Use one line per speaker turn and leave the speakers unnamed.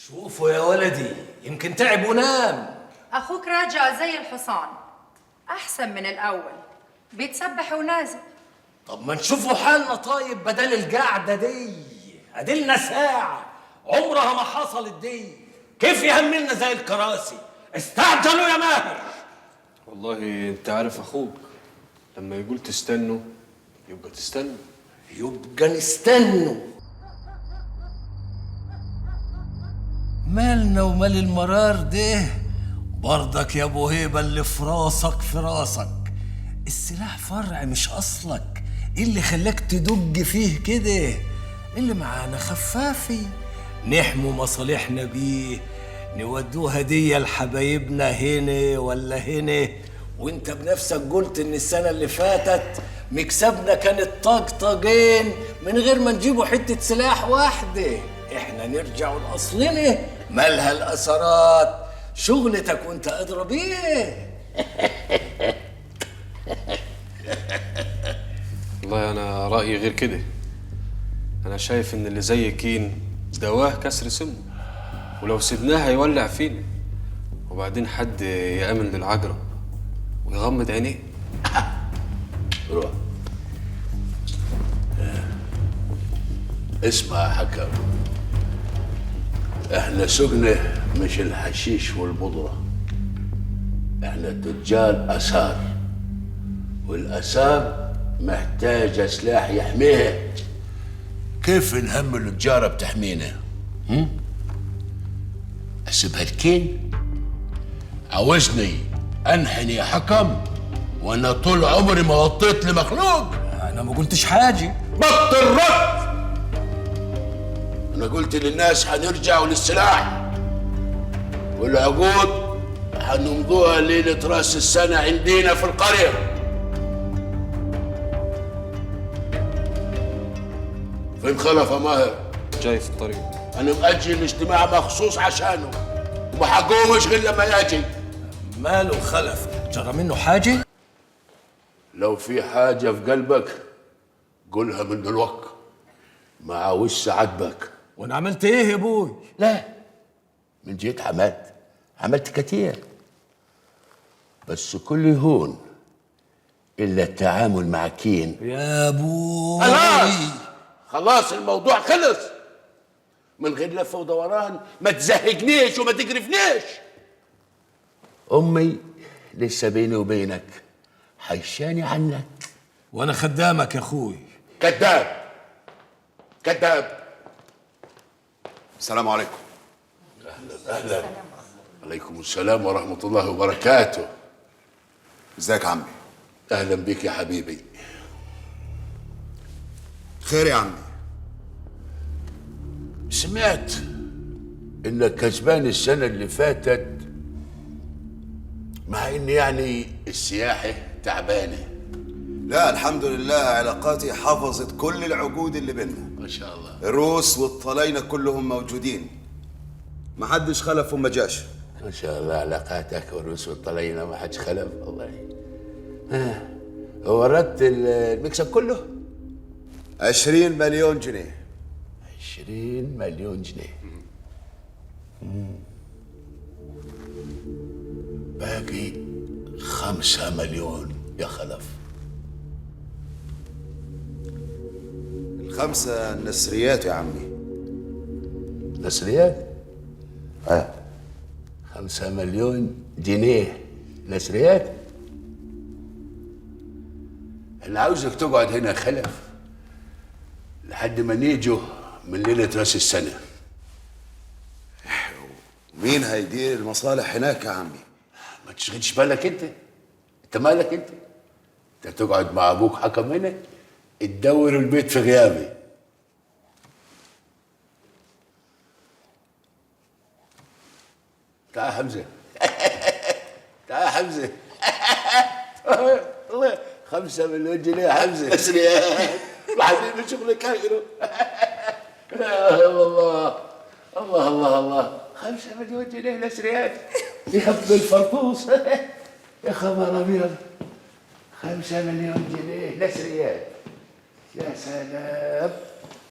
شوفوا يا ولدي، يمكن تعب ونام.
اخوك راجع زي الحصان، احسن من الاول، بيتسبح ونازل.
طب ما نشوفوا حالنا طيب بدل القعدة دي. ادلنا ساعة عمرها ما حصلت دي، كيف يهملنا زي الكراسي؟ استعجلوا يا ماهر.
والله انت عارف اخوك لما يقول تستنوا يبقى تستنوا.
يبقى نستنوا. مالنا ومال المرار ده؟ برضك يا ابو هيبة اللي في راسك في راسك. السلاح فرع مش اصلك، ايه اللي خلاك تدج فيه كده؟ اللي معانا خفافي، نحمو مصالحنا بيه، نودوه هدية لحبايبنا هنا ولا هنا. وانت بنفسك قلت ان السنة اللي فاتت مكسبنا كانت طقطقين من غير ما نجيبوا حتة سلاح واحدة. احنا نرجع لأصلنا، مالها الأثرات؟ شغلتك وانت أدرى بيه.
والله انا رأيي غير كده. انا شايف ان اللي زي كين دواه كسر سمه، ولو سيبناه هيولع فينا، وبعدين حد يأمن للعجرب ويغمض عينيه.
روح اسمع يا حكم، احنا سجنة مش الحشيش والبودرة، احنا تجار اثار، والاثار محتاجة سلاح يحميها. كيف نهم التجارة بتحمينا؟ اسيبها الكين؟ عاوزني انحني يا حكم وانا طول عمري ما وطيت لمخلوق؟
انا ما قلتش حاجة.
بطل رد. انا قلت للناس هنرجعوا للسلاح، والعقود هنمضوها ليلة راس السنة عندنا في القرية. فين خلف يا ماهر؟
جاي في الطريق.
انا مأجل الاجتماع مخصوص عشانه، وما حقومش غير لما يجي.
ماله خلف؟ جرى منه حاجة؟
لو في حاجة في قلبك قولها من دلوقتي، ما عاوزش عاتبك.
وانا عملت ايه يا ابوي؟
لا، من جهة عملت كتير، بس كل يهون الا التعامل مع كين.
يا ابوي
خلاص خلاص، الموضوع خلص من غير لف ودوران. ما تزهقنيش وما تقرفنيش. امي لسه بيني وبينك حيشاني عنك.
وانا خدامك يا اخوي.
كذاب كذاب.
السلام عليكم.
اهلا اهلا. عليكم السلام ورحمة الله وبركاته.
ازيك يا عمي؟
اهلا بك يا حبيبي.
خير يا عمي.
سمعت انك كسبان السنة اللي فاتت، مع ان يعني السياحة تعبانة.
لا الحمد لله، علاقاتي حفظت كل العقود اللي بينا.
ما شاء الله.
الروس والطلاينة كلهم موجودين، ما حدش خلف وما جاش.
ما شاء الله، علاقاتك والروس والطلاينة ما حدش خلف. والله ها، وردت المكسب كله؟
20 مليون جنيه.
20 مليون جنيه. باقي 5 مليون يا خلف.
الخمسة نسريات يا عمي.
نسريات؟ 5 مليون جنيه نسريات؟ أنا عاوزك تقعد هنا خلف لحد ما نيجوا من ليلة راس السنة.
مين هيدير المصالح هناك يا عمي؟
ما تشغلش بالك انت. انت مالك انت؟ انت تقعد مع ابوك حكم هنا تدور البيت في غيابي. تعال حمزة. تعال حمزة. الله، 5 مليون جنيه يا حمزة. وحبيبي شغل كايرو. لا الله الله الله الله، 5 مليون جنيه نسريات يا ابن الفرطوس. يا خبر ابيض، 5 مليون جنيه نسريات. يا سلام.